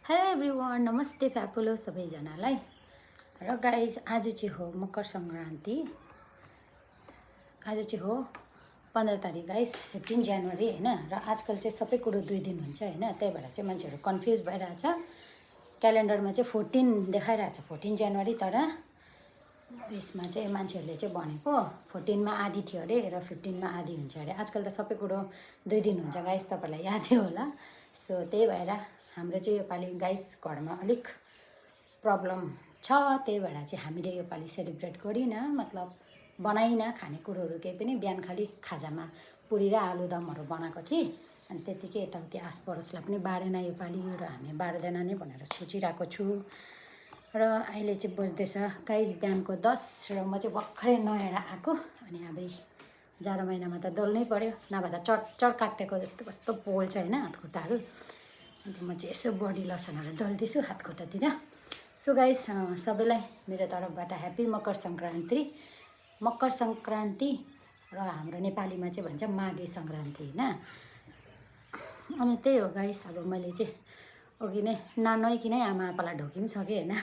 Hello everyone, नमस्ते फ्यापुलो सबैजनालाई। र गाइज आज चाहिँ हो मकर सङ्क्रान्ति। आज चाहिँ हो 15 तारिक गाइज, 15 जनवरी होइन। र आजकल चाहिँ सबै कुरो 2 दिन हुन्छ होइन, त्यही भएर चाहिँ मान्छेहरू कन्फ्युज भइरहेछ। क्यालेन्डरमा चाहिँ 14 देखाइरहेछ, 14 जनवरी, तर यसमा चाहिँ मान्छेहरूले चाहिँ भनेको 14 मा आधी थियो अरे र 15 मा आधी हुन्छ अरे। आजकल त सबै कुरो 2 दिन हुन्छ गाइस, तपाईँलाई यादै होला। सो त्यही भएर हाम्रो चाहिँ योपालि गाइस घरमा अलिक प्रब्लम छ, त्यही भएर चाहिँ हामीले योपालि सेलिब्रेट गरिनँ, मतलब बनाइनँ खानेकुरोहरू केही पनि। बिहान खालि खाजामा पुरी र आलुदमहरू बनाएको थिएँ, अनि त्यतिकै यताउति आसपडोसलाई पनि बाँडेन योपालि, र हामी बाँड्दैन नै भनेर सोचिरहेको छु। र अहिले चाहिँ बज्दैछ गाइस बिहानको 10 र म चाहिँ भर्खरै नुहाएर आएको। अनि अब जाडो महिनामा त दल्नै पर्यो, नभए त चट काटेको जस्तो कस्तो पोल्छ होइन हातखुट्टाहरू। अन्त म चाहिँ यसो बडी लोसनहरू दल्दैछु हातखुट्टातिर। सो गाइस सबैलाई मेरो तर्फबाट ह्याप्पी मकर सङ्क्रान्ति। मकर सङ्क्रान्ति र हाम्रो नेपालीमा चाहिँ भन्छ माघे सङ्क्रान्ति होइन। अनि त्यही हो गाइस, अब मैले चाहिँ अघि नै ननुहाइकनै आमा आप्पालाई ढोकी पनि सकेँ होइन।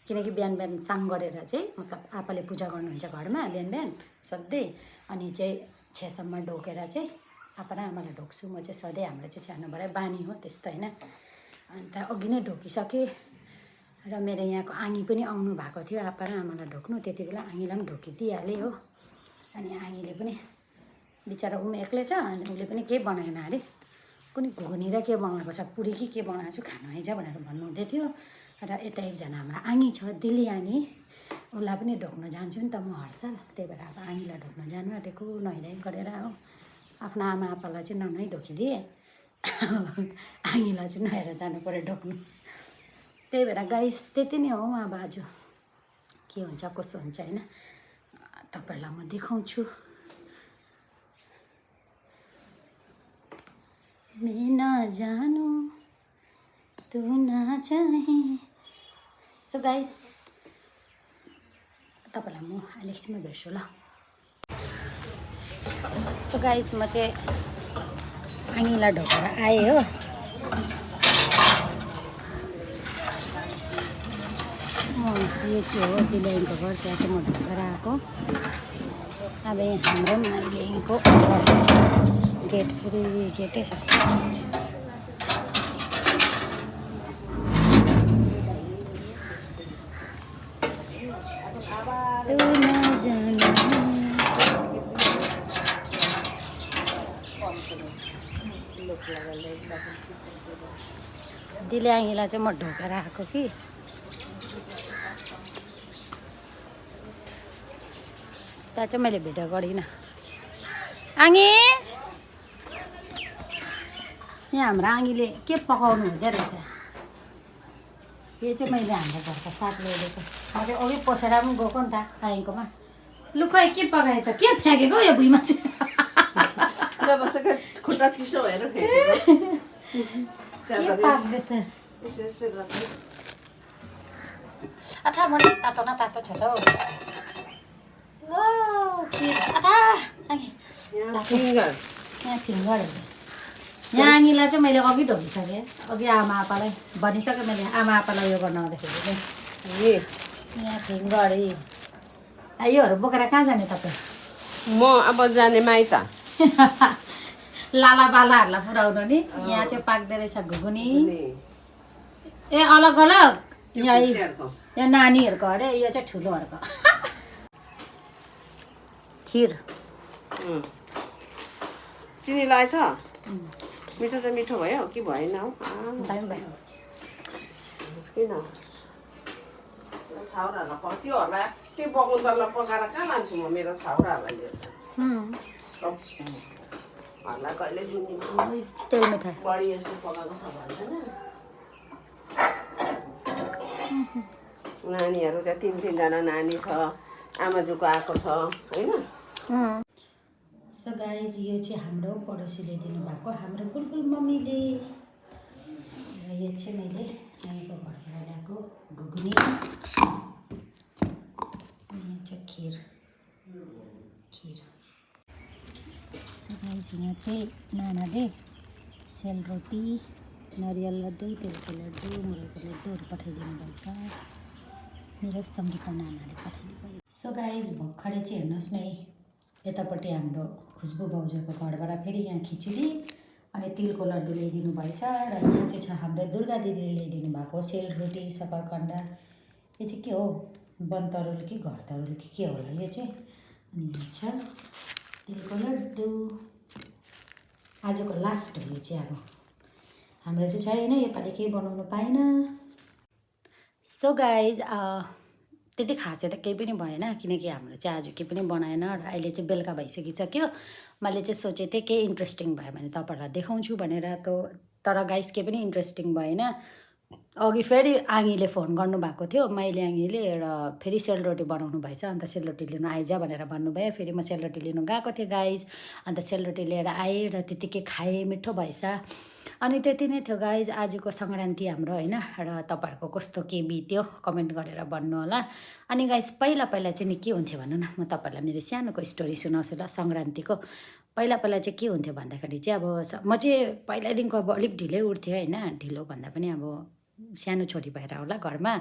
किनकि बिहान बिहान साङ गरेर चाहिँ, मतलब आप्पाले पूजा गर्नुहुन्छ घरमा बिहान बिहान सधैँ। अनि चाहिँ 6 सम्म ढोकेर चाहिँ आप्पा र आमालाई ढोक्छु म चाहिँ सधैँ। हाम्रो चाहिँ सानोबाट बानी हो त्यस्तो होइन। अन्त अघि नै ढोकिसकेँ। र मेरो यहाँको आङी पनि आउनु भएको थियो आप्पा र आमालाई ढोक्नु, त्यति बेला आङीलाई पनि ढोकिदिइहालेँ हो। अनि आङीले पनि बिचरा एक्लै छ, अनि उसले पनि केही बनाएन अरे, कुनै घुगनी र के बनाएको छ, पुरी कि के बनाएको छु खानु आइज भनेर भन्नु हुँदै थियो। र यता एकजना हाम्रो आङी छ, दिल्ली आङी, उसलाई पनि ढोक्न जान्छु नि त म हर साल। त्यही भएर अब आङीलाई ढोक्न जानु आँटेको, नुहाइधुवाइ गरेर हो। आफ्नो आमा आप्पालाई चाहिँ ननुहाइ ढोकिदिएँ, आङीलाई चाहिँ नुहाएर जानु पऱ्यो ढोक्नु। त्यही भएर गाइस त्यति नै हो। अब आज के हुन्छ कसो हुन्छ होइन, तपाईँहरूलाई म देखाउँछु। मैं ना जानू तू ना चाहे। सो गाइस तपाईँलाई म अलिकछिनमा भेट्छु ल। सो गाइस म चाहिँ आङीलाई ढोकेर आएँ हो। यो चाहिँ हो दिल्याङको घर, त्यहाँ चाहिँ म ढोकेर आएको। अब हाम्रो माइलेङको गेट पुरै गेटै छ। दिल्याङीलाई चाहिँ म ढोकेर आएको कि। त्यहाँ चाहिँ मैले भिडियो गरिनँ। आङी यहाँ हाम्रो आङीले के पकाउनु हुँदो रहेछ। यो चाहिँ मैले हाम्रो घरको साग ल्याइदिएको। म चाहिँ अघि पसेर पनि गएको नि त आङीकोमा। लु खै के पकायो त, के फ्याँकेको यो भुइँमा चाहिँ। खुट्टा चिसो भएर पाक्दैछ अथा मलाई तातो न तातो छ त हौ। खिर अथा आङी यहाँ फिङ्गर। यहाँ आङीलाई चाहिँ मैले अघि ढोकिसकेँ, अघि आमा आप्पालाई भनिसकेँ मैले, आमा आप्पालाई यो बनाउँदाखेरि चाहिँ यहाँ फिङ्गर। योहरू बोकेर कहाँ जाने तपाईँ? म अब जाने माइत। लाला बालाहरूलाई पुऱ्याउनु नि। यहाँ चाहिँ पाक्दो रहेछ घुगुनी। ए अलग अलग, यहाँ नानीहरूको अरे, यो चाहिँ ठुलोहरूको। खिर चिनी लगाएछ। मिठो त मिठो भयो कि भएन हौ? भयो। किन छाउराहरूलाई त्योहरूलाई त्यो बगुन्तरलाई पकाएर कहाँ लान्छु म मेरो छाउराहरूलाई हरूलाई कहिले जुनी तेल मिठाई बढी यस्तो पकाएको छ भन्छ नानीहरू त्यहाँ 3-3 नानी छ, आमाजुको आएको छ होइन। सो गाइज यो चाहिँ हाम्रो पडोसीले दिनुभएको, हाम्रो बुलबुल मम्मीले। र यो चाहिँ मैले आएको घरबाट ल्याएको घुगनी। यहाँ चाहिँ खिर। सो गाइज यहाँ चाहिँ नानाले सेलरोटी नरियल लड्डु तिलको लड्डु मुरैको लड्डुहरू पठाइदिनु भएछ मेरो सङ्गीता नानाले पठाइदिनु। सो गाइज भर्खरै चाहिँ हेर्नुहोस् न यतापट्टि हाम्रो खुसबु भाउजूको घरबाट फेरि यहाँ खिचडी अनि तिलको लड्डु ल्याइदिनु भएछ र यहाँ चाहिँ छ हाम्रो दुर्गा दिदीले ल्याइदिनु भएको सेलरोटी सकरकन्द। यो चाहिँ के हो बनतरुल कि घरतरुल कि के होला यो चाहिँ। अनि यहाँ छ तिलको लड्डु आजको लास्ट हो यो चाहिँ। अब हाम्रो चाहिँ छैन योपालि केही बनाउनु पाएन। सो गाइज त्यति खासै त केही पनि भएन किनकि हाम्रो चाहिँ आज केही पनि बनाएन र अहिले चाहिँ बेलुका भइसकिसक्यो। मैले चाहिँ सोचेको थिएँ केही इन्ट्रेस्टिङ भयो भने तपाईँहरूलाई देखाउँछु भनेर तर गाइस केही पनि इन्ट्रेस्टिङ भएन। अघि फेरि आङीले फोन गर्नुभएको थियो माइली आङीले र फेरि सेलरोटी बनाउनु भएछ अन्त सेलरोटी लिनु आइज भनेर भन्नुभयो। फेरि म सेलरोटी लिनु गएको थिएँ गाइज। अन्त सेलरोटी लिएर आएँ र त्यतिकै खाएँ मिठो भएछ। अनि त्यति नै थियो गाइज आजको सङ्क्रान्ति हाम्रो होइन। र तपाईँहरूको कस्तो के बित्यो कमेन्ट गरेर भन्नु होला। अनि गाइज पहिला चाहिँ नि के हुन्थ्यो भन्नु न म तपाईँहरूलाई मेरो सानोको स्टोरी सुनाउँछु ल सङ्क्रान्तिको। पहिला चाहिँ के हुन्थ्यो भन्दाखेरि चाहिँ अब म चाहिँ पहिल्यैदेखिको अब अलिक ढिलै उठ्थेँ होइन। ढिलो भन्दा पनि अब सानो छोरी भएर होला घरमा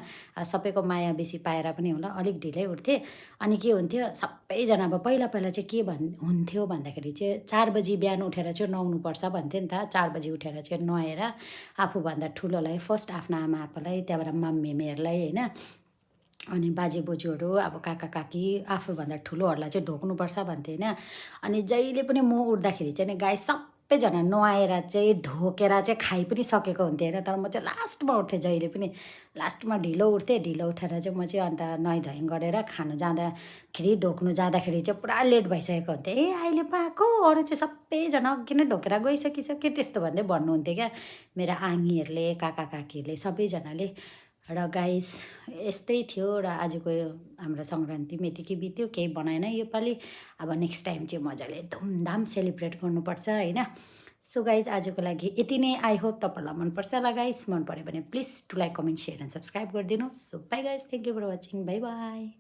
सबैको माया बेसी पाएर पनि होला अलिक ढिलै उठ्थेँ। अनि के हुन्थ्यो सबैजना अब पहिला चाहिँ के हुन्थ्यो भन्दाखेरि चाहिँ 4 बजी बिहान उठेर चाहिँ नुहाउनुपर्छ भन्थ्यो नि त। 4 बजी उठेर चाहिँ नुहाएर आफूभन्दा ठुलोलाई फर्स्ट आफ्नो आमा आप्पालाई त्यहाँबाट मम्मीहरूलाई होइन अनि बाजे बोजूहरू अब काका काकी आफूभन्दा ठुलोहरूलाई चाहिँ ढोक्नुपर्छ भन्थे होइन। अनि जहिले पनि म उठ्दाखेरि चाहिँ नि गाई सबैजना नुहाएर चाहिँ ढोकेर चाहिँ खाइ पनि सकेको हुन्थ्यो होइन। तर म चाहिँ लास्टमा उठ्थेँ जहिले पनि लास्टमा ढिलो उठ्थेँ। ढिलो उठेर चाहिँ म चाहिँ अन्त नुहाइधुवाइ गरेर खानु जाँदाखेरि ढोक्नु जाँदाखेरि चाहिँ पुरा लेट भइसकेको हुन्थ्यो। अहिले पाएको अरू चाहिँ सबैजना अघि नै ढोकेर गइसकिसक्यो त्यस्तो भन्दै भन्नुहुन्थ्यो क्या मेरो आङीहरूले काका काकीहरूले सबैजनाले। र गाइस यस्तै थियो र आजको हाम्रो सङ्क्रान्ति यतिकै बित्यो केही बनाएन योपालि। अब नेक्स्ट टाइम चाहिँ मजाले धुमधाम सेलिब्रेट गर्नुपर्छ होइन। सो गाइस आजको लागि यति नै। आई होप तपाईँहरूलाई मनपर्छ होला गाइस। मन पऱ्यो भने please to like comment share and subscribe गरिदिनु। So bye guys thank you for watching bye by.